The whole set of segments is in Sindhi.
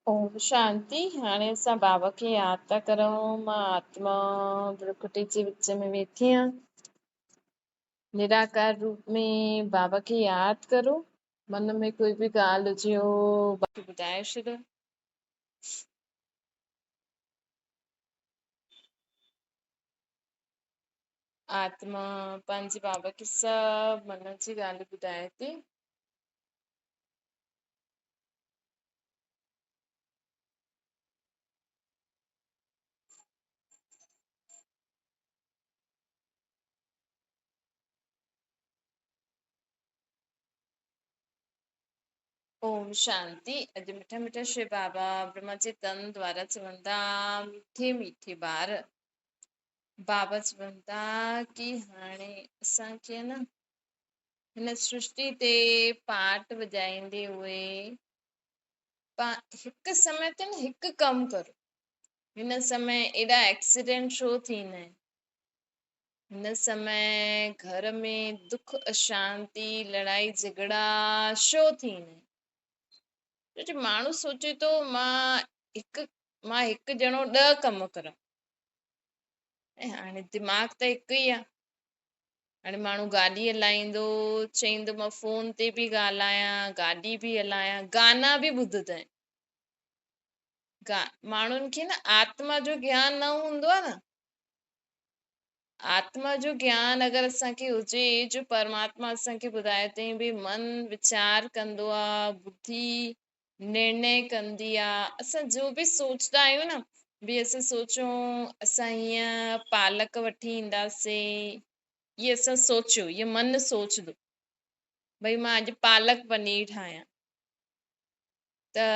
اوم شانتي. هاڻي اسان بابا کي ياد ٿا ڪرون. مان آتما برڪٽي جي وچ ۾ ويٺي آهيان. نراڪار روپ ۾ بابا کي ياد ڪرو. من ۾ ڪوئي به ڳالهه هجي اهو بابا کي ٻڌائي ڇڏيو. آتما پنهنجي بابا کي سڀ من جي ڳالهه ٻڌائي ٿي. اوم شانتي. اڄ مٺا مٺا شو بابا برهما جي تن دوارا چوندا، مٺي مٺي ٻار. بابا چوندا ڪي هاڻي اسان کي نه هن سرشتي تي پاٽ وڄائيندي هئي هڪ سمي تي نه هڪ ڪم ڪرو. هن سمي ايڏا ايڪسيڊنٽ ڇو ٿيندا آهن؟ هن سمي گهر ۾ دک اشانتي لڙائي جهڳڙا ڇو ٿيندا آهن؟ ڇو جو ماڻهو سوچي ٿو مان هڪ ڄڻو 10 ڪم ڪران. ۽ هاڻي دماغ ته هڪ ئي آهي. هاڻي ماڻهو گاڏي هلائيندو، چئيندو مان فون تي به ڳالهايان، گاڏي به هلايان، گانا به ٻڌندا آهن. ماڻهن کي نه آتما جو گيان نه هوندو آهي نه. آتما جو گيان اگر اسان کي هجي، جو پرماتما اسان کي ٻڌائي اٿئي ڀئي من ويچار ڪندو آهي، ٻڌي نرڻي ڪندي آهي. اسان جو به سوچدا آهيون نه، ڀئي اسان سوچون اسان هيئن پالڪ وٺي اينداسين، اهي اسان سوچيو، اهو من سوچندو ڀئي مان اڄ پالڪ پنير ٺاهيان، ته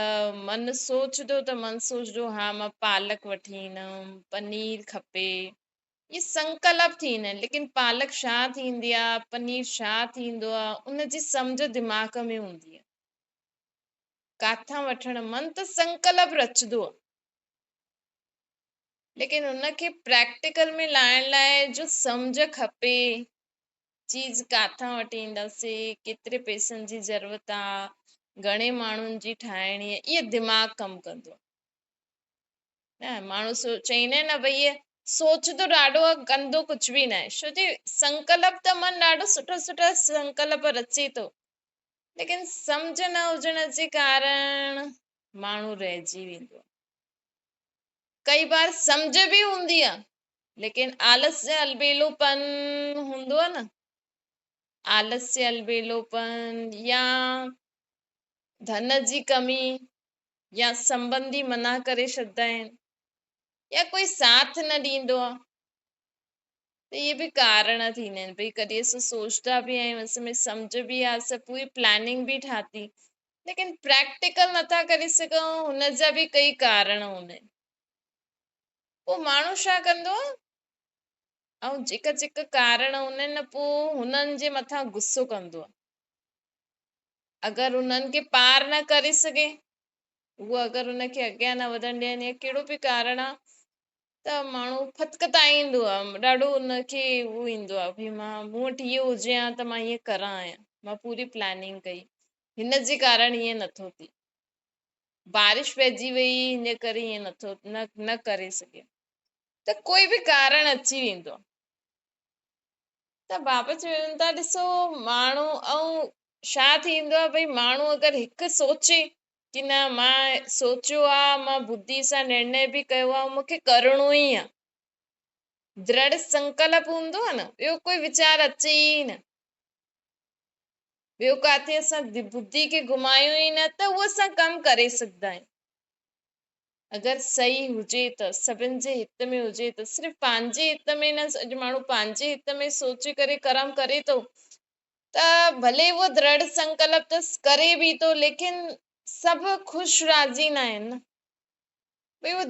من سوچندو ته من سوچندو ها مان پالڪ وٺي ايندم، پنير کپي، اهي سنڪلپ ٿيندا آهن. ليڪن پالڪ ڇا ٿيندي آهي، پنير ڇا ٿيندو آهي، ان جي سمجهه دماغ ۾ هوندي آهي. ڪاٿان وٺڻ، من ته سنڪلپ رچندو آهي، ليڪن ان کي پريڪٽيڪل ۾ لائڻ لاءِ جو سمجهه کپي، چيز ڪاٿان وٺي اينداسين، ڪيتري پئسن جي ضرورت آهي، گهڻي ماڻهن جي ٺاهڻي آهي، اهو دماغ ڪم ڪندو آهي. نه ماڻهو چئيندا آهن نه ڀئي اهي سوچندو ڏاڍو آهي، ڪندو ڪجهه به نه آهي. ڇو جي سنڪلپ ته من ڏاڍو سٺا سٺا سنڪلپ رچي ٿو، ليڪن سمجهه نه هجڻ جي ڪارڻ ماڻهو رهجي ويندو آهي. ڪئي بار سمجهه به هوندي آهي، ليڪن آلس ۽ البيلوپن هوندو آهي نه، آلس ۽ البيلوپن يا ڌن جي ڪمي يا سنبنڌي منع ڪري ڇڏندا آهن يا ڪوئي ساٿ نه ڏيندو آهي، ته اهي به ڪارڻ ٿيندا آهن. ڀئي ڪڏهن اسان سوچدا به آهيون، اسان ۾ سمجهه به آهي، اسان پوري پلاننگ به ٺاهي، ليڪن پريڪٽيڪل نٿا ڪري سگهون، هن جا به ڪئي ڪارڻ هوندا آهن. پوءِ ماڻهو ڇا ڪندو آهي، ۽ جيڪا جيڪا ڪارڻ هوندا آهن نه، پوءِ هنن جي مٿان غصو ڪندو آهي. اگر هنن کي پار نه ڪري سگهي، اهو اگر هن کي اڳيان نه وڌڻ ڏين يا ڪهڙو به ڪارڻ آهي، ته ماڻهو ڦٿڪتائيندو آهي، ڏاڍو هن کي اهو ايندو آهي ڀئي مون وٽ اهو هجي ها ته مان ائين ڪران ها، مان پوري پلاننگ ڪئي، هن جي ڪارڻ ائين نٿو ٿئي، بارش پئجي وئي هن ڪري ائين نٿو نه ڪري سگهي، ته ڪوئي به ڪارڻ اچي ويندو آهي. ته بابا چون ٿا ڏسو ماڻهو ۽ ڇا ٿيندو آهي، ڀئي ماڻهو اگر هڪ سوچي ڪي نه مان سوچيو آهي، مان ٻڌي سان نرڻي به ڪيو آهي، مون کي ڪرڻو ئي آهي، درڙ سنڪلپ هوندو آهي نه، ٻيو ڪوئي ويچار اچي ئي نه، ٻيو ڪاٿي اسان ٻڌي کي گهمايون ئي نه، ته اهو اسان ڪم ڪري سگهندا آهيون. اگر صحيح هجي ته، سڀن جي هت ۾ هجي ته، صرف پنهنجي هت ۾ نه. اڄ ماڻهو پنهنجي هت ۾ سوچي ڪري ڪرم ڪري ٿو ته ڀلي اهو درڙ سنڪلپ ته ڪري به ٿو، ليڪن سڀ خوش راضي نه آهن نه. ڀئي اهو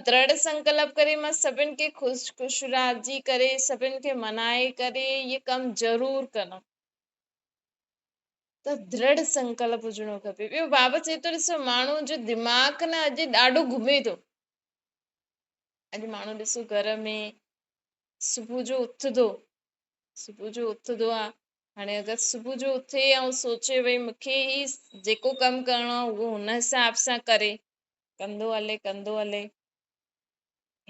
درڙ سنڪلپ ڪري مان سڀن کي خوش خوش راضي ڪري سڀن کي منائي ڪري اهي ڪم ضرور ڪندم، ته درڙ سنڪلپ هجڻو کپي. ٻيو بابا چئي ٿو ڏسو ماڻهو جو دماغ نه اڄ ڏاڍو گهمي ٿو. اڄ ماڻهو ڏسو گهر ۾ صبح جو اٿندو، صبح جو اٿندو آ، هاڻي اگر صبح جو اٿي ۽ سوچي ڀئي مونکي هي جيڪو ڪم ڪرڻو آ اهو هن حساب سان ڪري، ڪندو هلي ڪندو هلي،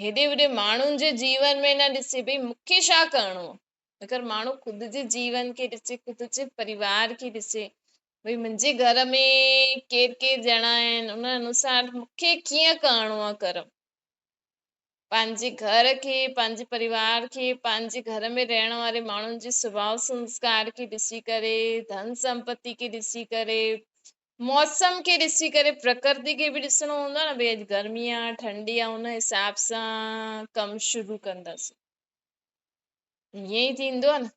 هيڏي وڏي ماڻهن جي جيون ۾ نه ڏسي ڀئي مون کي ڇا ڪرڻو آهي. اگر ماڻهو خود جي جيون کي ڏسي، خود جي پريوار کي ڏسي، ڀئي منهنجي گهر ۾ ڪير ڪير ڄڻا آهن، ان انوسار مون کي ڪيئن ڪرڻو آهي ڪرم. پنهنجي گهر کي، پنهنجي پريوار کي، پنهنجي گهر ۾ رهڻ واري ماڻهن جي سڀاء سنسڪار کي ڏسي ڪري، ڌن سمپتي کي ڏسي ڪري، موسم کي ڏسي ڪري، پرڪرتي کي به ڏسڻو هوندو آهي نه ڀئي اڄ گرمي آهي ٺنڊي آهي ان حساب سان ڪم شروع ڪنداسين. ائين ئي ٿيندو آهي نه.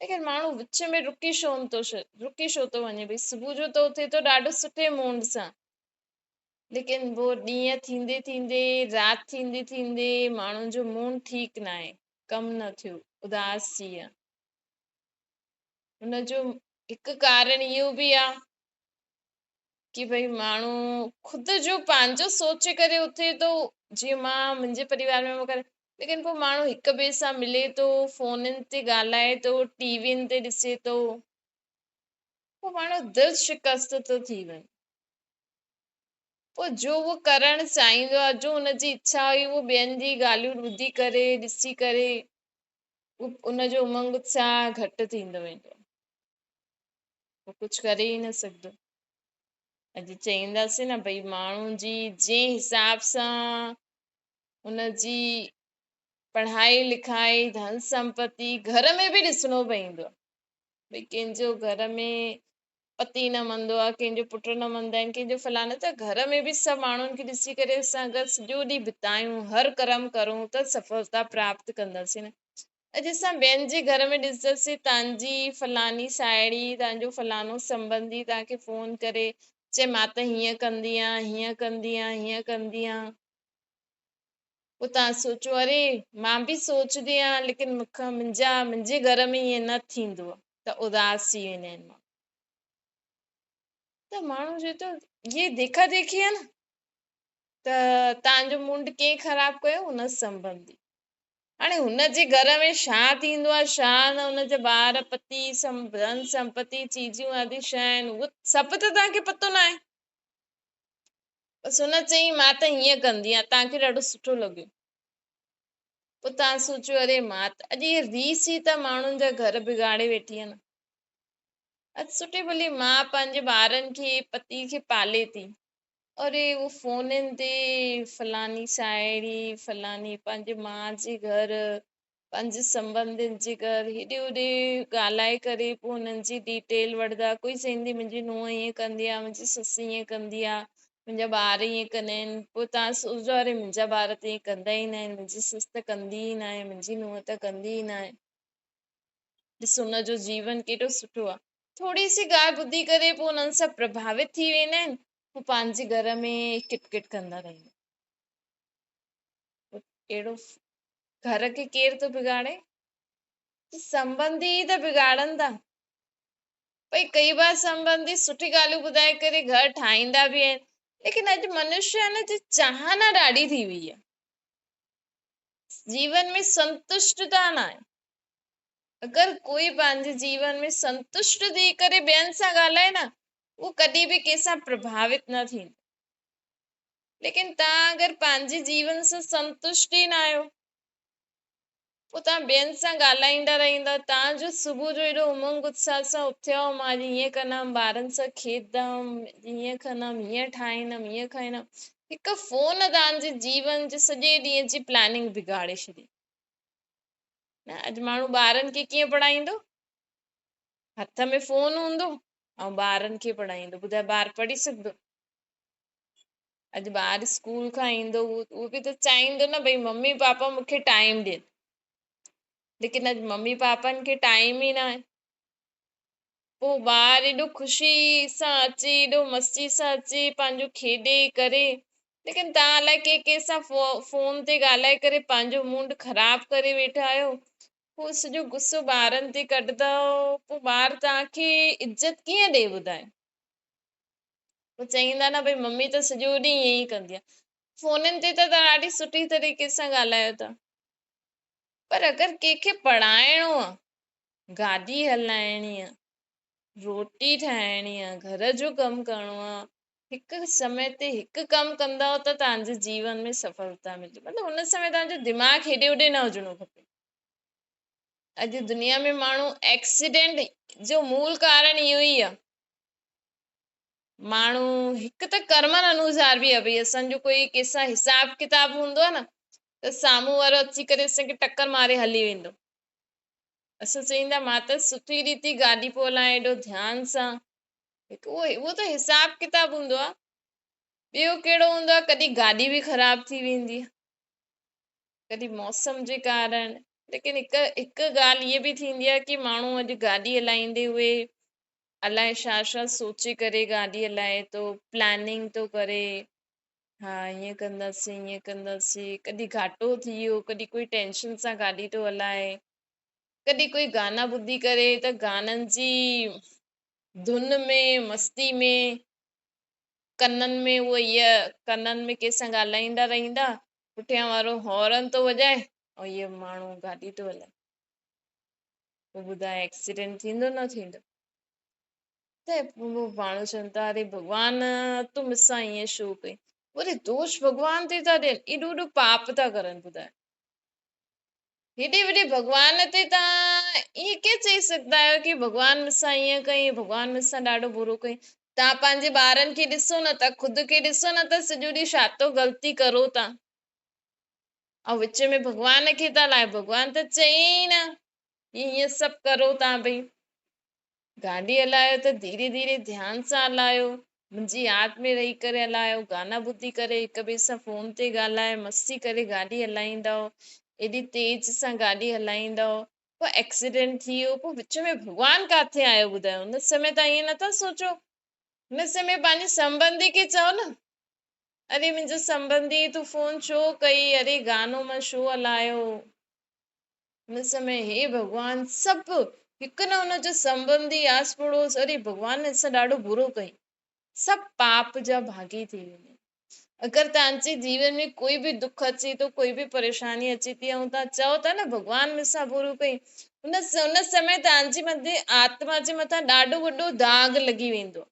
ليڪن ماڻهو وچ ۾ رڪي ڇو نٿو رڪي ڇو ٿو وڃي ڀئي صبح جو ته اٿي ٿو ڏاڍو سٺي موڊ سان ليڪن پوء ڏينهن ٿيندي ٿيندي رات ٿيندي ٿيندي ماڻهن جو موڊ ٺيڪ ناهي، ڪم نه ٿيو، اداس ٿي ويا. ان جو هڪ ڪارڻ اهو به آ ڪي ڀئي ماڻهو خود جو پنهنجو سوچي ڪري اٿي ٿو جيئن مان منهنجي پريوار ۾ ڪري ليڪن پوء ماڻهو هڪ ٻئي سان ملي ٿو فونن تي ڳالهائي ٿو ٽي وين تي ڏسي ٿو پوء ماڻهو دل شڪست ٿو ٿي وڃي. پوء جو هو ڪرڻ چاهيندو آهي، جو هن جي اڇا هئي، اهو ٻين جي ڳالهيون ٻڌي ڪري، ڏسي ڪري، ان جو امنگ اتساهه گهٽ ٿيندو ويندو آهي. هو ڪجهه ڪري ئي نه سگهندو. اڄ چئينداسين نه ڀئي ماڻهو جي جنهن حساب سان ان جي پڙهائي لکائي، ڌن سمپتي، گهر ۾ به ڏسڻو پوندو آهي. ڀئي ڪنهن جو گهر ۾ پتي نه مندو آهي، ڪنهن جو پٽ نه مندا آهن، ڪنهن جو فلاڻو ته گهر ۾ به سڀ ماڻهن کي ڏسي ڪري اسان اگر سڄو ڏينهن بتايون، هر ڪرم ڪرون ته سڦلتا پراپت ڪنداسين نه. اڄ اسان ٻين جي گهر ۾ ڏسنداسين تان جي فلاڻي ساهيڙي، تان جو فلاڻو سنٻنڌي تان کي فون ڪري چئي مان ته هيئن ڪندي آهيان، هيئن ڪندي آهيان، هيئن ڪندي آهيان. پوء تان سوچو اري مان به سوچندي آهيان ليڪن مون کان منهنجا منهنجي گهر ۾ ائين نه ٿيندو آهي ته اداس ٿي ويندا آهن ماڻهو. ته ماڻهو چئي ٿو هي ديکا ديکي آهي نه ته تان جو منڊ ڪنهن خراب ڪيو ان سنبنڌي. هاڻي هن جي گهر ۾ ڇا ٿيندو آهي ڇا نه هن جا ٻار پتي ڌن سمپتي چيزيون آدي ڇا آهن اهو سڀ ته توهان کي پتو ناهي. بس هن چيائين مان ته هيئن ڪندي آهيان توهان کي ڏاڍو سٺو لڳيو. پوء توهان سوچيو اري مان ته اڄ هيء ريس ئي ته ماڻهن جا گهر بگاڙي ويٺي آهي نه. اڄ سٺي ڀلي ماء پنهنجي ٻارن کي پتي کي پالي ٿي. اري اهو فونن تي فلاڻي ساهيڙي فلاڻي پنهنجي ماء جي گهر پنهنجي سنٻنڌين جي گهر هيڏي هوڏي ڳالهائي ڪري پوء انهن جي ڊيٽيل وٺندا ڪوئي چوندي منهنجي نونهن ائين ڪندي آهي منهنجي سس ائين ڪندي آهي منهنجا ٻار ائين ڪندا آهن پوء توهان سوچجو اري منهنجا ٻار ته ائين ڪندا ئي ناهن منهنجي سس ته ڪندي ئي ناهي منهنجي نونهن ته ڪندي ئي ناهي ڏس ان جو جيون ڪيڏو سٺو آهي ٿوري سي ڳالهه ٻڌي ڪري پوء انهن سان پرڀاوت ٿي ويندا آهن پوء پنهنجي گهر ۾ ڪٽ ڪٽ ڪندا رهندا آهن. اهڙو گهر کي ڪير ٿو بگاڙي؟ سنٻنڌي ئي ته بگاڙن ٿا. ڀئي ڪئي بار سنٻنڌي سٺي ڳالهيون ٻڌائي ڪري گهر ٺاهيندا به آهن ليڪن اڄ منشيه آهي نه جي چاهنا ڏاڍي ٿي وئي آهي. جيون ۾ سنتشٽتا ناهي. اگر ڪوئي پنهنجي جيون ۾ سنتشٽ ٿي ڪري ٻين سان ڳالهائي نه اهو ڪڏهن به ڪنهن سان پرڀاوت نه ٿيندو. ليڪن توهان اگر پنهنجي جيون سان سنتشٽ ئي نه آهيو پوء توهان ٻين سان ڳالهائيندا رهندا توهان جو صبح جو ايڏو امنگ اتساهه سان اٿيا هو مان اڄ ائين ڪندم ٻارن سان کيڏندم ائين ڪندم هيئن ٺاهيندم هيئن کائيندم هڪ فون توهان جي جيون جي سڄي ڏينهن جي پلاننگ بگاڙي ڇڏي نه اڄ ماڻهو ٻارن کي ڪيئن پڙهائيندو هٿ ۾ فون هوندو ۽ ٻارن کي پڙهائيندو ٻڌاء ٻار پڙهي سگهندو اڄ ٻار اسڪول کان ايندو اهو به ته چاهيندو نه ڀئي ممي پاپا مون کي ٽائيم ڏين ليڪن اڄ ممي پاپن کي ٽائيم ئي ناهي پوء ٻار ايڏو خوشي سان اچي ايڏو مستي سان اچي پنهنجو کيڏي ڪري ليڪن تان الائي ڪنهن ڪنهن سان فون تي ڳالهائي ڪري پنهنجو موڊ خراب ڪري ويٺا آهيو پوء سڄو غصو ٻارن تي ڪڍندا پوء ٻار توهان کي عزت ڪيئن ڏي ٻڌايو پوء چئيندا نه ڀئي ممي ته سڄو ڏينهن ائين ئي ڪندي آهي. فونن تي ته توهان ڏاڍي سٺي طريقي سان ڳالهايو ٿا پر اگر ڪنهن کي پڙهائڻو آهي، گاڏي هلائڻي آهي، روٽي ٺاهڻي آهي، گهر جو ڪم ڪرڻو آهي، هڪ سمي تي هڪ ڪم ڪندؤ ته توهان جي جيون ۾ سڦلتا ملندي. مطلب ان سمي توهان جو دماغ هيڏي هوڏي نه هجڻو کپي. اڄ دنيا ۾ ماڻهو ايڪسيڊنٽ جو مول ڪارڻ اهو ئي آهي. ماڻهو هڪ ته ڪرمن انوسار به آهي ڀئي اسان جو ڪوئي ڪنهن سان حساب ڪتاب هوندو آهي نه ته سامهون وارو اچي ڪري اسان کي ٽڪر ماري هلي ويندو. اسان چئيندا مان ته سٺي ريتي گاڏي پيو هلايان ايڏو ڌيان سان. هڪ اهو اهو ته حساب ڪتاب هوندو آهي ٻيو ڪهڙو هوندو آهي ڪڏهن گاڏي به خراب ٿي ويندي آهي ڪڏهن موسم جي ڪارڻ ليڪن هڪ هڪ ڳالهه هيء به ٿيندي آهي ڪي ماڻهو اڄ گاڏي هلائيندي اهي الائي ڇا ڇا سوچي ڪري گاڏي هلائي ٿو پلاننگ ٿو ڪري ها ائين ڪنداسين ائين ڪنداسين ڪڏهن گهاٽو ٿي ويو ڪڏهن ڪوئي ٽينشن سان گاڏي ٿو هلائي ڪڏهن ڪوئي گانا ٻڌي ڪري ته گانن جي ڌن ۾ مستي ۾ ڪنن ۾ اهو هيء ڪنن ۾ ڪنهن سان ڳالهائيندا رهندا، پٺيان وارو هارن ٿو وڄائي ۽ هيء ماڻهو گاڏي ٿو هلائي. پوء ٻڌاء ايڪسيڊنٽ ٿيندو نه ٿيندو؟ ته پوء ماڻهو چون ٿا اري ڀڳوان تون مون سان ائين ڇو ڪئي؟ وري دوش ڀڳوان تي ٿا ڏين، ايڏو وڏو پاپ ٿا ڪرن ٻڌاء. هيڏي وڏي ڀڳوان تي توهان ائين ڪيئن چئي سگهندا آهيو ڪي ڀڳوان مون سان ائين ڪيائين، ڀڳوان مون سان ڏاڍو برو ڪيائين. توهان پنهنجي ٻارن کي ڏسو نه ٿا، خود کي ڏسو نه ٿا، سڄو ڏينهن ڇا ٿو غلطي ڪرو ٿا ۽ وچ ۾ ڀڳوان کي ٿا لاهيو. ڀڳوان ته چئي ئي نه ڪي هيئن سڀ ڪرو توهان ڀئي. گاڏي هلايو ته ڌيري ڌيري ڌيان سان هلايو، منهنجي ياد ۾ رهي ڪري هلايو، گانا ٻڌي ڪري هڪ ٻئي سان فون تي ڳالهائي مستي ڪري گاڏي هلائيندؤ، ايڏي تيز سان گاڏي هلائيندؤ پوء ايڪسيڊنٽ ٿي ويو پوء وچ ۾ ڀڳوان ڪاٿي آيو ٻڌايو ان سمي تان ائين نٿا سوچو ان سمي پنهنجي سنبنڌي کي چئو نه اري منهنجو سنبنڌي تون فون ڇو ڪئي اري گانو مان ڇو هلايو. ان سمي هي ڀڳوان سڀ هڪ نه ان جو سنبنڌي آس پڙوس اري ڀڳوان هن سان ڏاڍو برو ڪئي سڀ پاپ جا ڀاڳي ٿي ويندا آهن. اگر توهان جي جيون ۾ ڪوئي به دک اچي ٿو ڪوئي به پريشاني اچي ٿي ۽ توهان چئو ٿا نه ڀڳوان مون سان برو ڪئي ان ان سمي توهان جي مٿي آتما جي مٿان ڏاڍو وڏو داغ لڳي ويندو آهي.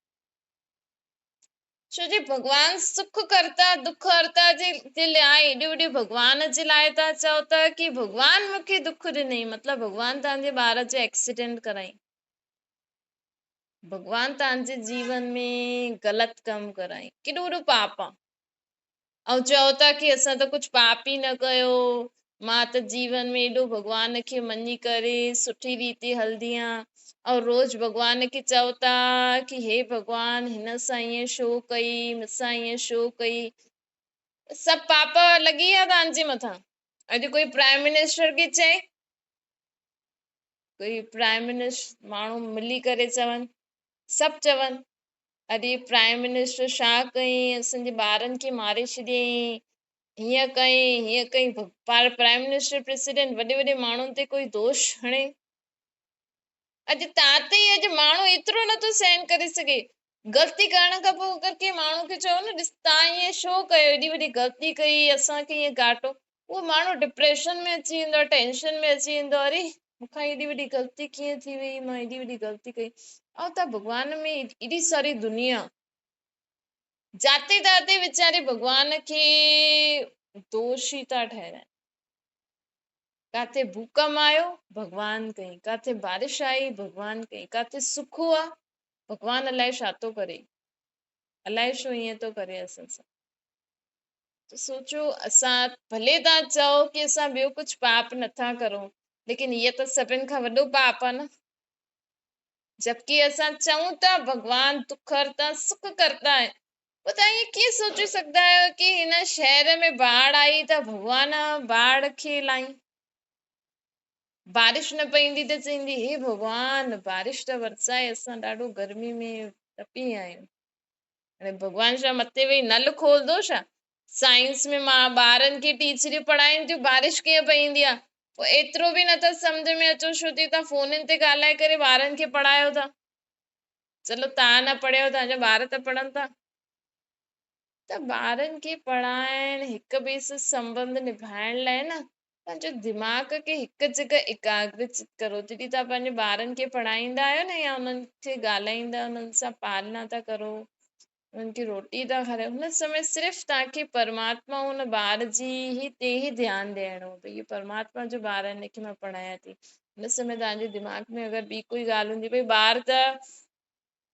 ڇو جي ڀڳوان سک ڪرتا دک هرتا جي جي لاء ايڏي وڏي ڀڳوان جي لاء ٿا چئو ته ڪي ڀڳوان مون کي دک ڏنئي مطلب ڀڳوان توهان جي ٻار جو ايڪسيڊنٽ ڪرائين ڀڳوان توهان جي جيون ۾ غلط ڪم ڪرائين ڪيڏو وڏو پاپ آ. ۽ چئو ٿا ڪي اسان ته ڪجهه پاپ ئي نه ڪيو، مان ته جيون ۾ ايڏو ڀڳوان کي مڃي ڪري سٺي ريتي هلندي آهيان ۽ روز ڀڳوان کي چئو ٿا ڪي هي ڀڳوان هن سان ائين ڇو ڪئي، مون سان ائين ڇو ڪئي. سڀ پاپ لڳي ويا توهان جي مٿان. اڄ ڪوئي پرائيم منسٽر کي چئي، ڪوئي پرائيم منسٽر ماڻهو ملي ڪري چون، سڀ چون اري پرائيم منسٽر ڇا ڪيائين اسان جي ٻارن کي ماري ڇڏيائين هيئن ڪيائين هيئن ڪيائين پر پرائيم منسٽر پريزيڊنٽ وڏي وڏي ماڻهن تي ڪوئي دوش هڻي اڄ تان تي اڄ ماڻهو ايترو نٿو سهن ڪري سگهي غلطي ڪرڻ کان پوء اگر ڪنهن ماڻهو کي چئو نه ڏس تان ائين ڇو ڪيو ايڏي وڏي غلطي ڪئي اسان کي ائين گهاٽو اهو ماڻهو ڊپريشن ۾ اچي ويندو آهي ٽينشن ۾ اچي ويندو آهي اري مون کان ايڏي وڏي غلطي ڪيئن ٿي وئي، مان ايڏي وڏي غلطي ڪئي. ۽ ته ڀڳوان ۾ ايڏي ساري دنيا جاتي تاتي ويچاري ڀڳوان کي دوشي ٿا ٺهرائين. ڪاٿي ڀوڪم آيو ڀڳوان ڪئي، ڪاٿي بارش آئي ڀڳوان ڪئي، ڪاٿي سک آ ڀڳوان الائي ڇا ٿو ڪري، الائي ڇو ائين ٿو ڪري اسان سان. ته سوچو اسان ڀلي توهان چئو ڪي اسان ٻيو ڪجهه پاپ نٿا ڪرون ليڪن هيء ته سڀن کان وڏو پاپ آ نه جبڪي اسان چئون ٿا ڀڳوان دک هرتا سک ڪرتا آهي پوء توهان ائين ڪيئن سوچي سگهندا آهيو ڪي هن شهر ۾ باڙ آئي ته ڀڳوان باڙ کي لائين بارش نه پئيندي ته چئيندي هي ڀڳوان بارش ته ورسائي اسان ڏاڍو گرمي ۾ تپي آهيون هاڻي ڀڳوان ڇا مٿي ويهي نل کولندو ڇا؟ سائنس ۾ مان ٻارن کي ٽيچريون پڙهائين ٿيون بارش ڪيئن پئيندي آ پوء ايترو به نٿا سمجهه ۾ اچو ڇو ٿي تان فونن تي ڳالهائي ڪري ٻارن کي پڙهايو ٿا چلو تان نه پڙهيو تان جا ٻار ته پڙهن ٿا ته ٻارن کي پڙهائڻ هڪ ٻئي سان سنٻنڌ نڀائڻ لاء نه پنهنجو دماغ کي هڪ جڳهه ايڪاگرچت ڪرو جڏهن توهان پنهنجي ٻارن کي پڙهائيندا آهيو نه يا انهن کي ڳالهائيندا آهيو انهن سان پالنا ٿا ڪرو انهن کي روٽي ٿا کارايو، هن سمي صرف توهان کي پرماتما ان ٻار جي ئي تي ئي ڌيان ڏيڻو ڀئي اهو پرماتما جو ٻار آهي هن کي مان پڙهايان ٿي. هن سمي توهان جي دماغ ۾ اگر ٻي ڪوئي ڳالهه هوندي ڀئي ٻار ته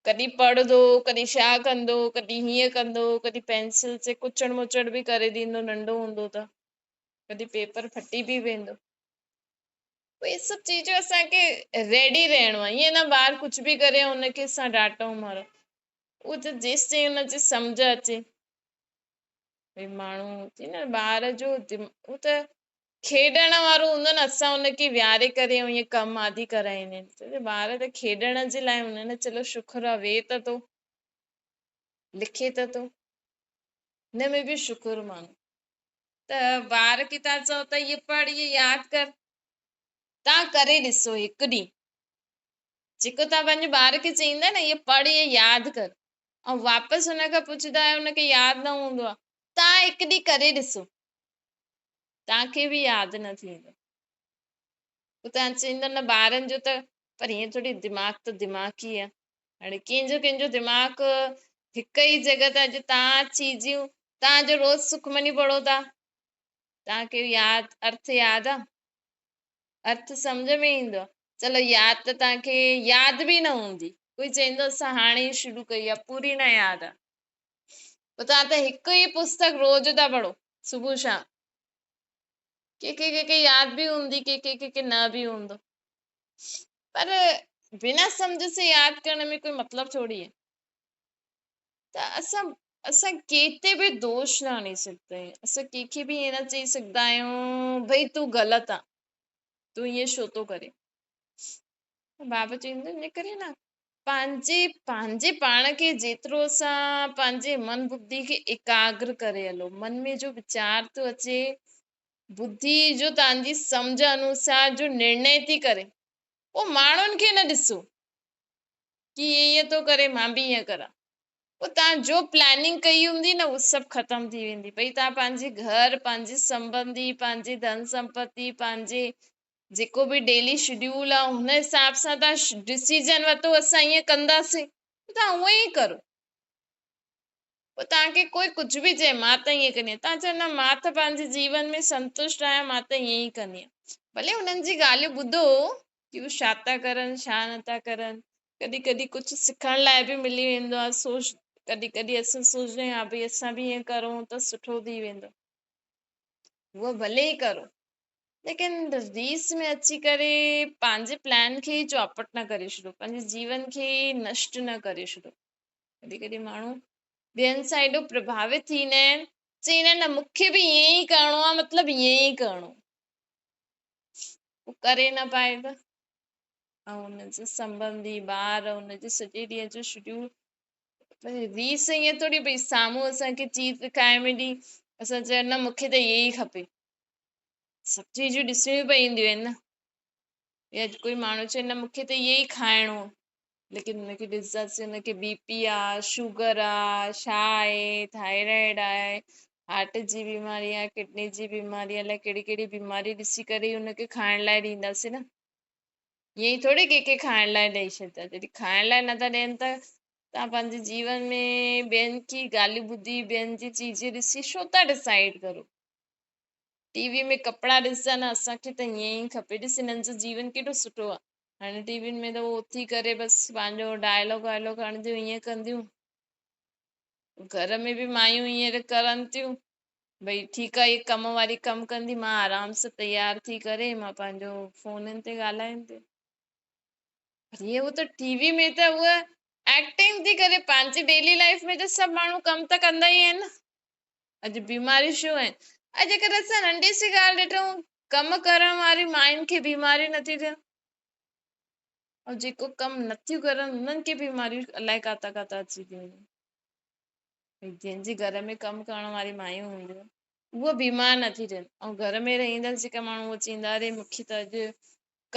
ڪڏهن پڙهندو ڪڏهن ڇا ڪندو ڪڏهن هيئن ڪندو ڪڏهن پينسل سي ڪچڙ مچڙ به ڪري ڏيندو ننڍو هوندو ته ڪڏهن پيپر ڦٽي به ويندو. پوء اهي سڀ چيزون اسان کي ريڊي رهڻو آهي ائين نه ٻار ڪجهه به ڪري ان کي اسان ڊانٽون مارون اهو ته جيستائين ان جي سمجهه اچي ڀئي ماڻهو ٿي نه ٻار جو هو ته کيڏڻ وارو هوندو نه اسان ان کي ويهاري ڪري ائين ڪم آدي ڪرائيندا آهن ڇو جو ٻار ته کيڏڻ جي لاء هوندا آهن چلو شڪر آهي ويهي ته ٿو لکي ته ٿو هن ۾ به شڪر مانو ته ٻار کي تان چئو ته هيء پڙهه هيء ياد ڪر تان ڪري ڏسو هڪ ڏينهن جيڪو توهان پنهنجي ٻار کي چئيندا نه هيء پڙهه هيء ياد ڪر ۽ واپس هن کان پڇندا آهيو هن کي ياد نه هوندو آهي توهان هڪ ڏينهن ڪري ڏسو توهان کي به ياد نه ٿيندو پوء توهان چئيندا نه ٻارن جو ته پر ائين ٿوري دماغ ته دماغ ئي آهي هاڻي ڪنهن جو ڪنهن جو دماغ هڪ ئي جڳهه تي اڄ توهان چيزيون توهان جو روز سکمني پڙهو ٿا توهان کي ياد ارٿ ياد آهي ارٿ سمجهه ۾ ايندو آ. چلو ياد ته توهان کي ياد به نه هوندي. ڪوئي چئيندو اسان هاڻي ئي شروع ڪئي آ پوري نه ياد آ. پوء توهان ته هڪ ئي پستڪ روز ٿا پڙهو صبح شام. ڪي ڪي ڪي کي ياد به هوندي ڪي ڪي ڪي کي نه به هوندو. پر بنا سمجهه سي ياد ڪرڻ ۾ ڪوئي مطلب ٿوري آهي. ته اسان اسان ڪنهن تي به دوش نه آڻي سگهندا آهيون اسان ڪنهن کي به ائين نه چئي سگهندا آهيون ڀئي تون غلط آن تون ائين ڇو ٿو ڪرين بابا چوندو ان ڪري نه پنهنجي پنهنجي پاڻ کي جيترو اسان پنهنجي من ٻڌي کي ايڪاگر ڪري هلو من ۾ جو ويچار ٿو اچي ٻڌي جو تنهنجي سمجهه انوسار جو نرڻي ٿي ڪري پوء ماڻهن کي نه ڏسو ڪي هي ائين ٿو ڪري مان به ائين ڪران پوء توهان جو پلاننگ ڪئي هوندي نه اهو سڀ ختم ٿي ويندي ڀئي توهان پنهنجي گهر پنهنجي سمبنڌي پنهنجي ڌن سمپتي پنهنجي جيڪو به ڊيلي شيڊيول آهي هن حساب سان توهان ڊسيزن ورتو اسان ائين ڪنداسين توهان اونئن ئي ڪرو پوء توهان کي ڪوئي ڪجهه به چئي مان ته ائين ڪندي آهيان توهان چئو نه مان ته پنهنجي جيون ۾ سنتشٽ آهيان مان ته ائين ئي ڪندي آهيان ڀلي انهن جي ڳالهيون ٻڌو ڪي هو ڇا ٿا ڪرن ڇا نٿا ڪرن ڪڏهن ڪڏهن ڪجهه سکڻ لاء به ملي ويندو آهي سوچ ڪڏهن ڪڏهن اسان سوچندا آهيون ها ڀئي اسان به ائين ڪرون ته سٺو ٿي ويندو هوء ڀلي ئي ڪرو ليڪن ريس ۾ اچي ڪري پنهنجي پلان کي ئي چوپٽ نه ڪري ڇڏو پنهنجي جيون کي ئي نشٽ نه ڪري ڇڏو ڪڏهن ڪڏهن ماڻهو ٻين سان ايڏو پرڀاوت ٿيندا آهن چئيندا آهن نه مون کي به ائين ئي ڪرڻو آهي مطلب ائين ئي ڪرڻو هو ڪري نه پائي ته ۽ ان جي سنٻنڌي ٻار ان جي سڄي ڏينهن جو شيڊيول ريس ائين ٿوري ڀئي سامهون اسان کي چيز کائڻ ملي اسان چيو نه مون کي ته اهي ئي کپي سڀ چيزون ڏسڻيون پونديون آهن نه يا ڪوئي ماڻهو چئي نه مون کي ته اهي ئي کائڻو ليڪن هن کي ڏسنداسين هن کي بي پي آ شگر آ ڇا آهي ٿائرائيڊ آهي هارٽ جي بيماري آ ڪڊني جي بيماري آ الائي ڪهڙي ڪهڙي بيماري ڏسي ڪري ئي هن کي کائڻ لاء ڏينداسين نه ائين ئي ٿوري ڪنهن کي کائڻ لاء ڏئي ڇڏدا جڏهن کائڻ لاء نٿا ڏين ته توهان پنهنجي جيون ۾ ٻين کي ڳالهيون ٻڌي ٻين جي چيزون ڏسي ڇو ٿا ڊسائيڊ ڪرو ٽي وي ۾ ڪپڙا ڏسجا نه اسان کي ته ائين ئي کپي ڏس هنن جو جيون ڪيڏو سٺو آ هاڻي ٽي وين ۾ ته هو اٿي ڪري بس پنهنجو ڊائلاگ وائلاگ هڻنديون ائين ڪنديون گهر ۾ به مايون ائين ڪرن ٿيون ڀئي ٺيڪ آهي ڪم واري ڪم ڪندي مان آرام سان تيار ٿي ڪري مان پنهنجو فونن تي ڳالهائين ٿي پر هي هو ته ٽي وي ۾ ته هوء ايڪٽنگ ٿي ڪري پنهنجي ڊيلي لائف ۾ ته سڀ ماڻهو ڪم ته ڪندا ئي آهن نه اڄ بيماريون ڇو آهن اڄ جيڪڏهن اسان ننڍي سي ڳالهه ڏٺون ڪم ڪرڻ واري ماين کي بيماريون نٿيون ٿين ۽ جيڪو ڪم نٿيون ڪرن انهن کي بيماريون الائي ڪاٿان ڪاٿان اچي ٿيون وڃن. جنهن جي گهر ۾ ڪم ڪرڻ واري مايون هونديون اهي بيمار نٿي ٿين ۽ گهر ۾ رهندڙ جيڪا ماڻهو اهي چئيندا اري مونکي ته اڄ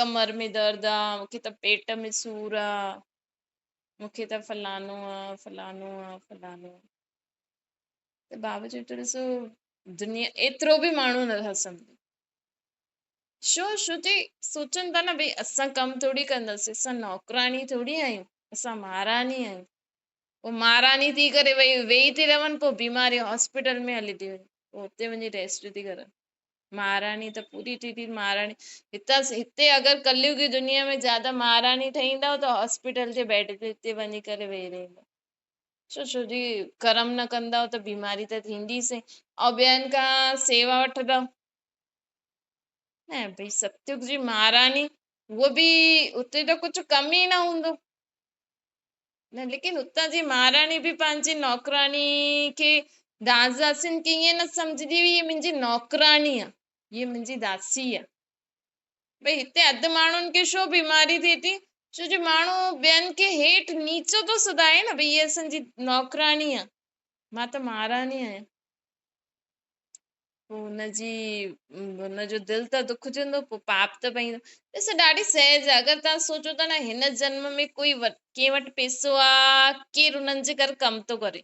ڪمر ۾ درد آ مونکي ته پيٽ ۾ سور آ مونکي ته فلانو آ فلانو آ فلانو آ ته بابا چئي ٿو ڏسو دنيا ايترو به ماڻهو نٿا سمجهن ڇو ڇو جي سوچن ٿا نه ڀئي اسان ڪم ٿوري ڪنداسين اسان نوڪراڻي ٿوري آهيون اسان مهاراڻي آهيون پوء مهاراڻي ٿي ڪري وئي ويهي ٿي رهن پوءِ بيماري هاسپيٽل ۾ هلي ٿي وڃي پوءِ هتي وڃي ريسٽ ٿي ڪرن. مهاراڻي ته پوري ٿي ٿي مهاراڻي. هتان هتي اگر ڪليگي دنيا ۾ زياده مهاراڻي ٺهيندؤ ته هاسپيٽل جي بيڊ تي وڃي ڪري ويهي رهندؤ. ڇو ڇو جي ڪرم نه ڪندؤ ته بيماري ته ٿيندي سي ۽ ٻين کان سيوا وٺندؤ. نه ڀئي ستيگ جي مهاراڻي اهو به اتي ته ڪجهه ڪم ئي نه هوندو نه، ليڪن اتان جي مهاراڻي به پنهنجي نوڪراڻي کي داس داسين کي ائين نه سمجهندي هئي هي منهنجي نوڪراڻي آ، هيء منهنجي داسي آ. ڀئي هتي اڌ ماڻهن کي ڇو بيماري ٿئي ٿي؟ ڇو جو ماڻهو ٻين کي هيٺ نيچو ٿو سڌائي نه، ڀئي هيء اسان جي نوڪراڻي آ، مان ته مهاراڻي آهيان. پوءِ هن جي هن جو دل ته دکجندو، پوءِ پاپ ته پئيندو. ڏس ڏاڍي سهج آهي. اگر توهان سوچو ٿا نه هن جنم ۾ ڪوئي ڪنهن وٽ پئسو آ، ڪير هنن جي گهر ڪم ٿو ڪري.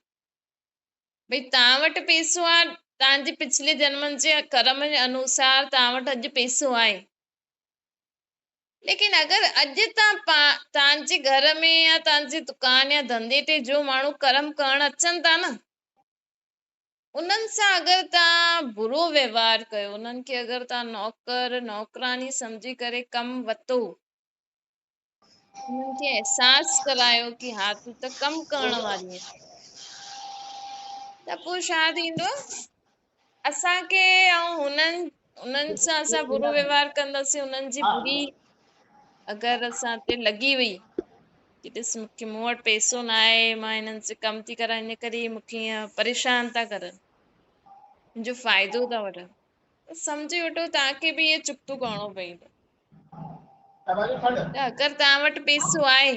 ڀئي توهان وٽ پئسو آ، توهان جي پڇلي جنمن جي ڪرم جي انوسار توهان وٽ اڄ پئسو آهي. ليڪن اگر اڄ توهان توهان جي گهر ۾ يا توهان جي دڪان يا ڌنڌي تي جو ماڻهو ڪرم ڪرڻ اچن ٿا نه، انهن سان اگر توهان برو ويوهار ڪيو، انهن کي اگر توهان نوڪر نوڪراني سمجهي ڪري ڪم ورتو، انهن کي احساس ڪرايو ڪي ها تون ته ڪم ڪرڻ واري آهين، ته پوءِ ڇا ٿيندو؟ اسان کي ۽ انهن سان اسان برو ويوهار ڪنداسين، انهن جي بري اگر اسان تي لڳي وئي ڪي ڏس مون کي مون وٽ پئسو نه آهي، مان هنن سان ڪم ٿي ڪران، ان ڪري مون کي ائين پريشان ٿا ڪرن، منهنجو فائدو ٿا وٺن، ته سمجهي وٺو توهان کي به اهو چڪتو ڪرڻو پوندو. ته اگر توهان وٽ پئسو آهي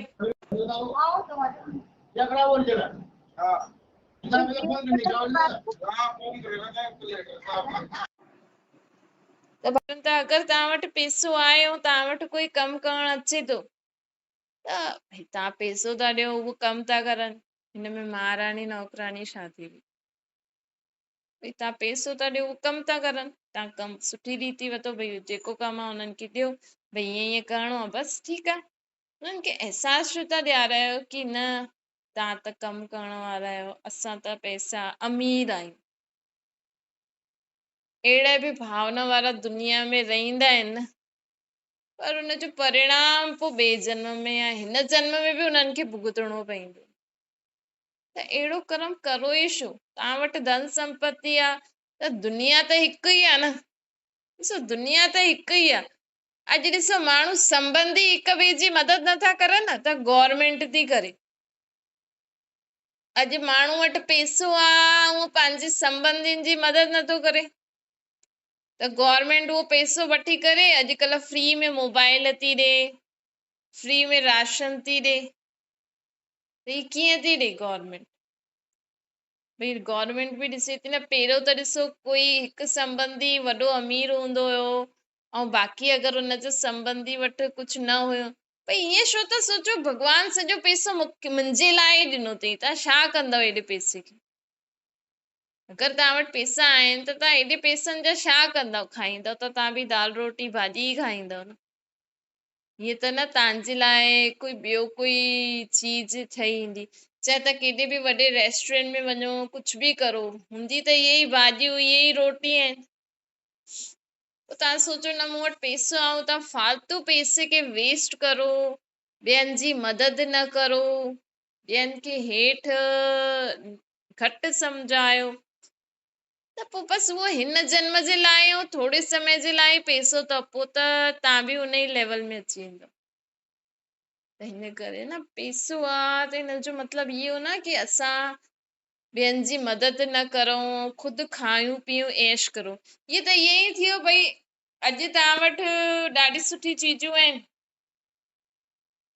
ته اگر توهان وٽ پئسو آهي ۽ توهان وٽ ڪوئي ڪم ڪرڻ اچي ٿو ته ڀئي توهان پئسو ٿا ڏيو، اهو ڪم ٿا ڪرن، هن ۾ مهاراڻي نوڪراڻي ڇا ٿي وئي؟ ڀئي توهان پئسو ٿا ڏيو، اهو ڪم ٿا ڪرن، توهان ڪم سٺي ريتي ورتو، ڀئي جيڪو ڪم آهي انهن کي ڏيو، ڀئي ائين ائين ڪرڻو آهي، بس ٺيڪ آهي. انهن کي احساس ڇو ٿا ڏيارايو ڪي نه توهان ته ڪم ڪرڻ وارا آهيو، اسان ته پئسا امير آهيون. اهڙا به ڀاونا وارا دنيا ۾ رهندا آهن نه، پر ان جو پرڻام پوءِ ٻئي جنم ۾ يا هن جنم ۾ به انهن کي ڀڳتڻو پوندو. ته اهڙو ڪرم ڪرو ئي ڇو؟ توهان وٽ ڌن سمپتي آهي ته دنيا ته هڪ ئي آهي نه. ڏسو دنيا ته هڪ ئي آهي. اڄ ڏسو ماڻهو سنبنڌي هڪ ٻئي جي مدد نٿا ڪرن نه ته گورنمينٽ ٿي ڪري. اڄ ماڻهو وٽ پئسو آ، اهو پنهنجي سنبنڌين جي مدد نٿو ڪري ته گورنمينٽ اهو پئسو وٺي ڪري اڄڪلهه فري ۾ موبائل ٿي ڏي، فري ۾ راشن ٿي ڏي. ته هي ڪيئن ٿي ڏي گورنمينٽ؟ ڀئي گورنمينٽ به ڏسي ٿي نه. پهريون ته ڏسو ڪوئي هڪ سنبنڌي وڏو امير هوندو هيو ۽ باقي اگر ان جو سنبنڌي وٽ ڪجهه نه هيو. ڀئي ائين ڇو ٿا سوچو ڀڳوان سڄو پئسو منهنجي لاء ئي ڏنو اٿئي، توهان ڇا ڪندؤ ايڏي پئسي کي؟ اگر توهان وٽ پئسا آهن ته توهان ايڏي پئسن جا ڇا ڪندؤ؟ کائيندؤ ته توهان به دال روٽي ڀاڄي ئي کائيندؤ نه. هيئن ته نه توهان جي لاء ڪوئي ٻيو ڪوئي چيز ٺهي ايندي. چاهي توهان ڪيڏي به وڏي ريسٽورنٽ ۾ وڃو، ڪجهه به ڪرو، هوندي ته اهي ئي ڀاڄيون اهي ئي روٽي آهن. پوءِ توهان سوچو نه مون وٽ پئسو آهي، توهان فالتو پئسي کي ويسٽ ڪرو، ٻين جي مدد نه ڪرو، ٻين کي هيٺ گهٽ سمجهايو، ته پوءِ بس اهو هن جنم جي لاءِ ۽ ٿوري سمي جي لاءِ پئسو ته پوءِ ته توهان به ان ئي ليول ۾ اچي ويندؤ. ته هن ڪري نه پئسو آ ته هن جو مطلب اهو نه ڪي اسان ٻين جي مدد نه ڪرون، خود کايون پيئون عيش ڪرون. هيء ته ائين ئي ٿيو ڀئي اڄ توهان وٽ ڏاڍي سٺي چيزون آهن،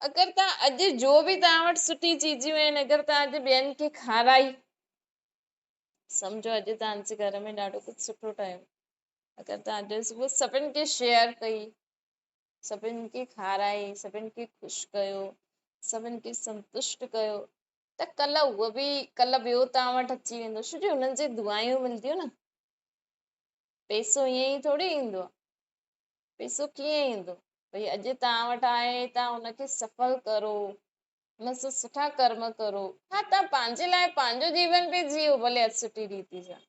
اگر توهان اڄ جو به توهان وٽ سٺي چيزون آهن، اگر توهان اڄ ٻين کي کارائي، سمجهو اڄ توهان جي گهر ۾ ڏاڍو ڪجهه سٺو ٺهيو، اگر توهان اڄ صبح سڀن کي شيئر ڪئي، سڀن کي کارائي، سڀن کي خوش ڪيو، سڀن کي سنتشٽ ڪيو، ته ڪلهه اهو به ڪلهه ٻيو توهان وٽ اچي ويندو. ڇو جو انهن جي دعايون ملنديون نه. پئسو ائين ئي ٿوري ايندو آهي. پئسو ڪيئن ايندو؟ ڀئي اڄ توهان وٽ آهي، توهان ان کي سڦل ڪرو، هن سان سٺا ڪرم ڪرو. ها توهان پنهنجي لاء پنهنجو جيون به جيئو ڀلي اڌ سٺي ريتي سان،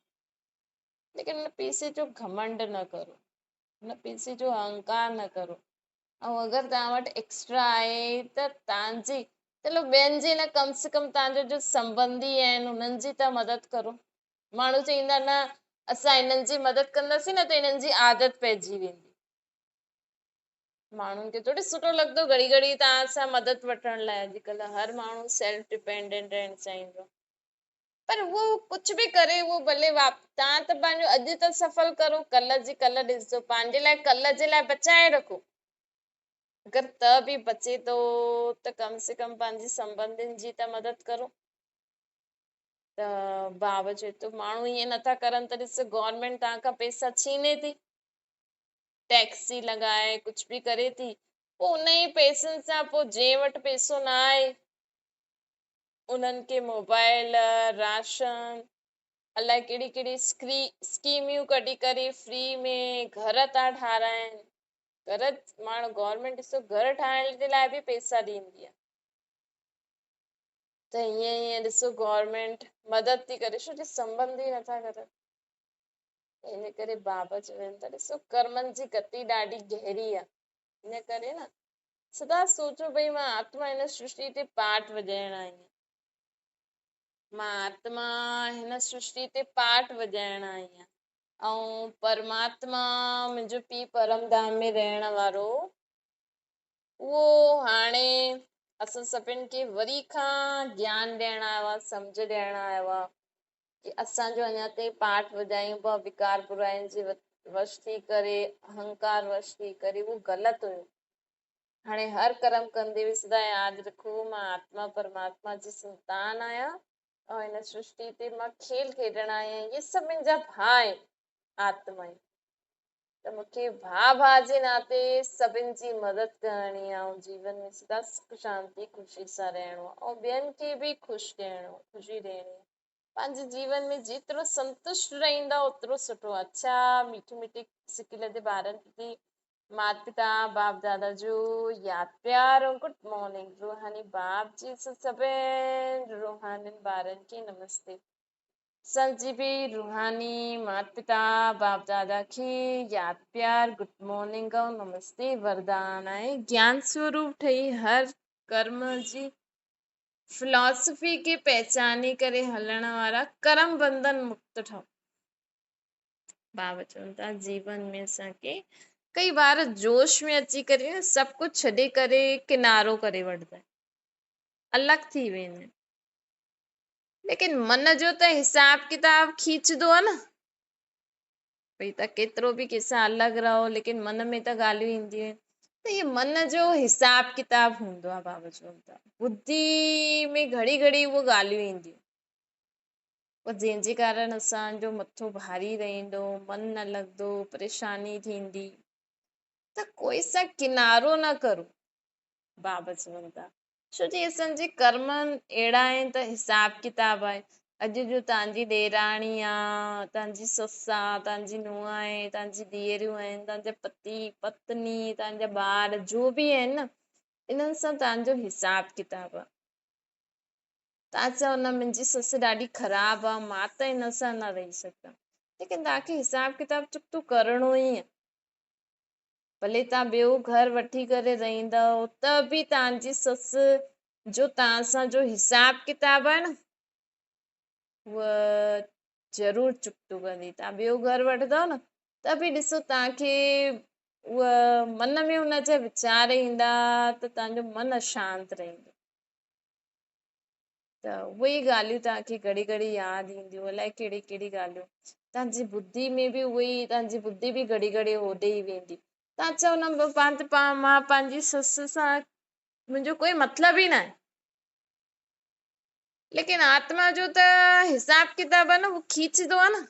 ليڪن هن پيسي جو گهمنڊ نه ڪرو، هن پيسي جو اهنڪار نه ڪرو. ۽ اگر توهان وٽ ايڪسٽرا آهي ته توهان جي چلو ٻين جي نه ڪم سي ڪم توهان جو جو سنبنڌي آهن انهن جي ته مدد ڪرو. ماڻهو چئيندا نه اسان هنن جي مدد ڪنداسين نه ته هنن جي عادت پئجي ويندي. ماڻهن کي ٿوري سٺو لڳندو گهڙي گهڙي توهان سان مدد وٺڻ لاء. اڄڪلهه هر ماڻهو سيلف ڊپينڊنٽ رهڻ چاهيندو آهي، پر اهو ڪجهه به ڪري اهو ڀلي توهان ته پنهنجو اڄ ته سڦل ڪرو، ڪلهه جي ڪلهه ڏسجو، پنهنجي لاء ڪلهه جي لاء بچائي رکو. اگر ته به بچي ٿو ته ڪم سي ڪم پنهنجي سنبنڌين جي ته مدد ڪرو. ته بابا چئي ٿو ماڻهو ائين نٿا ڪرن ته ڏس گورنمينٽ توهان کان پئسا ڇيني ٿي، ٽيڪسي لڳائي ڪجهه به ڪري ٿي، پوء ان ئي پئسن سان پوء جنهن وٽ پئسو نه آهي انهن کي موبائل، راشن، الائي ڪهڙي ڪهڙي اسڪيميون ڪڍي ڪري فري ۾ گهر ٿا ٺاراهن. گهر ماڻهو گورنمينٽ ڏسو گهر ٺاهڻ جي لاء به پئسا ڏيندي آهي. ته ائين ائين ڏسو گورنمينٽ مدد ٿي ڪري ڇو جو سنبنڌ ئي نٿا ڪرن. ان ڪري بابا چون ٿا ڏسو ڪرمن جي گتي ڏاڍي گهري آهي. ان ڪري نه سدا سوچو ڀئي مان آتما هن سرشٽي تي پاٺ وڄائڻ آئي آهيان، مان آتما هن سرشٽي تي پاٺ وڄائڻ آئي آهيان ۽ پرماتما منهنجو پيء پرم ڌام ۾ رهڻ وارو اهو هاڻي اسان سڀن کي وري کان گيان ڏيڻ آيو آهي، سمجهه ڏيڻ آيو آهي ڪي اسان جو اڃا تائين پاٺ وڄايون پيا وڪار براين جي وش ٿي ڪري، اهنڪار وش ٿي ڪري، اهو غلط هيو. هاڻي هر ڪرم ڪندي به سدا ياد رکو مان آتما پرماتما جي سنتان آهيان ۽ هن سرشٽي تي مان کيل کيڏڻ آئي آهيان، اهي سڀ منهنجا ڀاء آهن آتمائي، ته مون کي ڀاء ڀاء جي ناتي سڀن جي مدد ڪرڻي آهي ۽ جيون ۾ سدا سک شانتي خوشي سان رهڻو آهي ۽ ٻين کي به خوش ڏيڻو خوشي ڏيڻي آهي. پنهنجي جيون ۾ جيترو سنتشٽ رهندا اوترو سٺو. اڇا ميٺي ميٺي سڪيلڌي ٻارن پرتي مات پتا باپ دادا جو ياد پيار ۽ گڊ مارننگ. روحاني باپ جي سڀن روحانين ٻارن کي نمستي. اسان جي به روحاني مات پتا باپ دادا کي ياد پيار گڊ مارننگ ۽ نمستي. وردان آهي گيان سوروپ ٺهي هر ڪرم جي فلاسفي کي پهچاني ڪري هلڻ وارا ڪرم بنڌن مڪت ٺهو. بابا چون ٿا جيون ۾ اسان کي ڪئي بار جوش ۾ اچي ڪري سڀ ڪجهه ڇڏي ڪري ڪنارو ڪري وٺندا آهن، الڳ ٿي ويندا آهن، ليڪن من جو ته حساب ڪتاب کيچندو آهي نه ڀئي ته ڪيترو به ڪنهن سان الڳ رهو ليڪن من ۾ ته ڳالهيون اينديون آهن. ته هي من جو حساب ڪتاب هوندو آهي. بابا چون ٿا ٻڌي ۾ گهڙي گهڙي اهو ڳالهيون اينديون پوء جنهن جي ڪارڻ اسان جو مٿو ڀاري رهندو، من نه لڳندو، پريشاني ٿيندي. ته ڪوئي سان ڪنارو نه ڪرو. بابا چون ٿا ڇو جي اسان جي ڪرم اهڙا آهن ته حساب ڪتاب آهي. اڄ جو توهان جي ڏيراڻي آ، توهان جي سس آ، توهان جي نونهن آهي، توهان جي ڌيئريون آهن، توهان جا پتي، پتني، توهان جا ٻار جو به آهن نه، انهن سان توهان جو حساب ڪتاب آ. توهان چئو نه منهنجي سس ڏاڍي خراب آ، مان ته هن سان نه رهي سگهندم. ليڪن توهان کي حساب ڪتاب چڪتو ڪرڻو ئي آ. ڀلي توهان ٻيو گهر وٺي ڪري رهندؤ ته به توهان جي سس جو توهان سان جو حساب ڪتاب آهي نه هوء ضرور چڪتو ڪندي. توهان ٻيو گهر وٺندؤ نه ته به ڏسو توهان کي هوء من ۾ هن جا ويچار ايندا ته توهان جو من اشانت رهندو. ته اهي ئي ڳالهيون توهان کي گهڙي گهڙي ياد اينديون، الائي ڪهڙي ڪهڙي ڳالهيون توهان جي ٻڌي ۾ به اهي ئي توهان جي ٻڌي به گهڙي گهڙي هوڏي ئي ويندي. توهان چئو نه مان پنهنجي سس سان منهنجو ڪوئي مطلب ئي ناهي، ليڪن آتما جو ته حساب ڪتاب آهي نه اهو کيچندو آهي نه.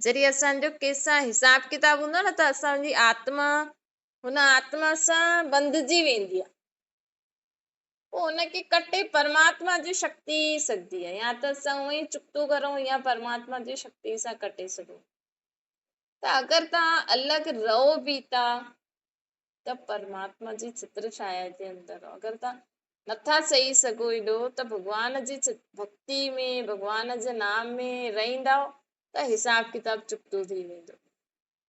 جڏهن اسان جو ڪنهن سان حساب ڪتاب هوندو آهي نه ته اسان جي آتما هن آتما سان ٻنڌجي ويندي آهي. پوء ان کي ڪٽي پرماتما جي شڪتي ئي سگهندي آهي. يا ته اسان اونئن ئي چڪتو ڪرون يا پرماتما جي شڪتي سان ڪٽي سگهون. ته اگر توهان الڳ رهو به ٿا ته پرماتما جي ڇتر ڇايا جي اندر رهو. اگر توهان نٿا چئي سگهو ايڏو ته ڀڳوان جي ڀڳتي ۾، ڀڳوان جي نام ۾ رهندؤ ته حساب ڪتاب چڪتو ٿي ويندو.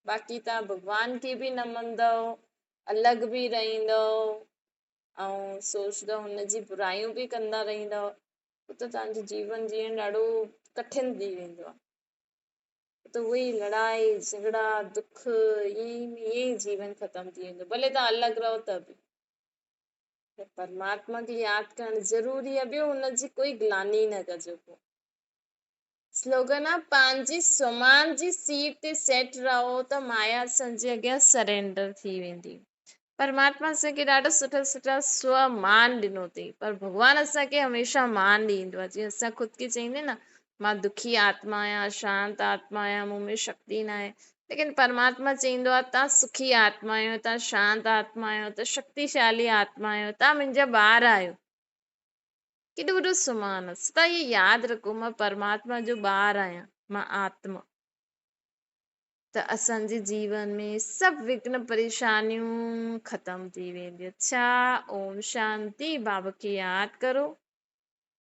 باقي توهان ڀڳوان کي به نه مڃندؤ، الڳ به رهندؤ ۽ سوچندؤ هن جي برايون به ڪندا رهندؤ، پوء ته توهان جو جيون جيئڻ ڏاڍو ڪٺن ٿي ويندو آهي. پوء ته اهي ئي لڙائي، جهڳڙا، دک، ائين ئي ائين ئي جيون ختم ٿي ويندو، ڀلي توهان الڳ رهو ته به. ته پرماتما کي ياد ڪرڻ ضروري آهي، ٻيو هن جي ڪوئي گلاني نه ڪجو. پوء سلوگن آهي پنهنجي سومان جي سيٽ تي سيٽ رهو ته مايا اسان جي اڳيان سرينڊر ٿي ويندي. پرماتما اسان کي ڏاڍا سٺا سٺا سو مان ڏنو اٿئي، پر ڀڳوان اسان کي هميشه مان ڏيندو آهي. جيئن اسان خود کي چئيندي نه مان دکي آتما آهيان، شانت آتما آهيان، مون ۾ شڪتي ناهي، ليڪن پرماتما چئيندو آهي تان سکي آتما آهيو، تان شانت آتما آهيو، تان شڪتيشالي آتما آهيو، تان منهنجا ٻار آهيو. ڪيڏو وڏو سمان آهي. سدا اهو ياد رکو مان پرماتما جو ٻار آهيان، مان آتما. ته اسان جي جيون ۾ سڀ وگهن پريشانيون ختم ٿي وينديون. اڇا اوم شانتي. بابا کي ياد ڪرو.